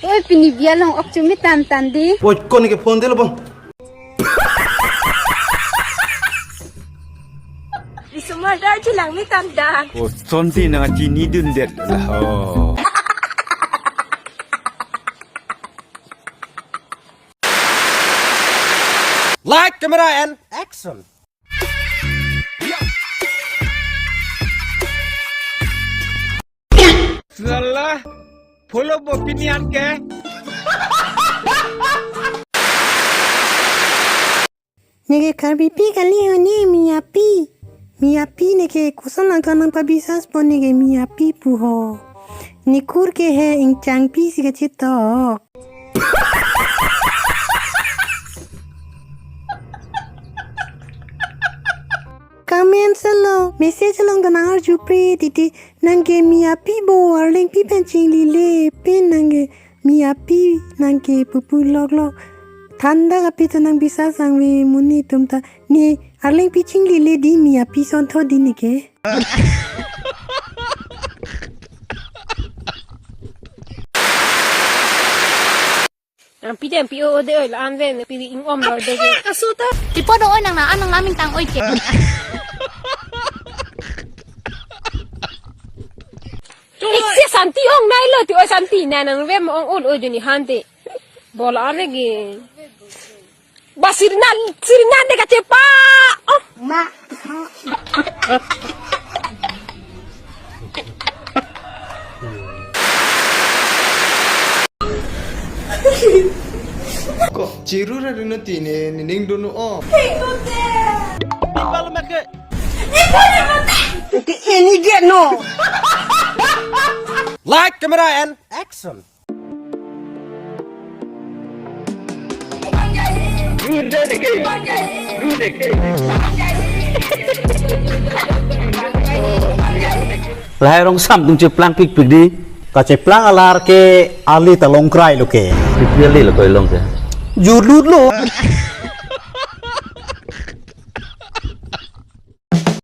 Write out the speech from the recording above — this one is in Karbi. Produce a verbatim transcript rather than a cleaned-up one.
Oi, pini bia long ok chumi tan tan di. Oi, kon ke phone dilo bon. Isumar da jilang mi tan dan. Oh, sonti nang chini dundet lah. Oh. Light, camera, and action. Salah, follow bo pinian ke. Neke Karbipi kali ho ne Miyapi. Miyapi neke koson langthan nangpabisas po neke Miyapi pu ho. Nikur ke he ingchangpi si kachitok. Comment along, message along ta nang arjupre titi, nang ke Miyapi bo, Arlengpi pen chinglile pen nang ke Miyapi nang ke pupu lok lok. Thanda kapi ta nang bisas sangve monit atum ta, ne Arlengpi chinglile di Miyapi sontho di neke. Ang pidem pi o de oi la an ven pi ing om lo de ke. Kasu ta. Tipo do oi nang na an nang naming tang oi ke. Iksi santi ong nai lo ti oi santi na nang vem ong ul oi juni hante. Bola an ke. Ba sirna sirna de kachepa. Oh. Ma. Ko chiru ra rino tine nining dunu o. Pipal make. Ini dia no. Light, camera, and action. Lahai rong sam tung cheplang pikpik di. Kacheplang alar ke ali ta longkrai lo ke. P P L lo koi long ke. Jurlut lo.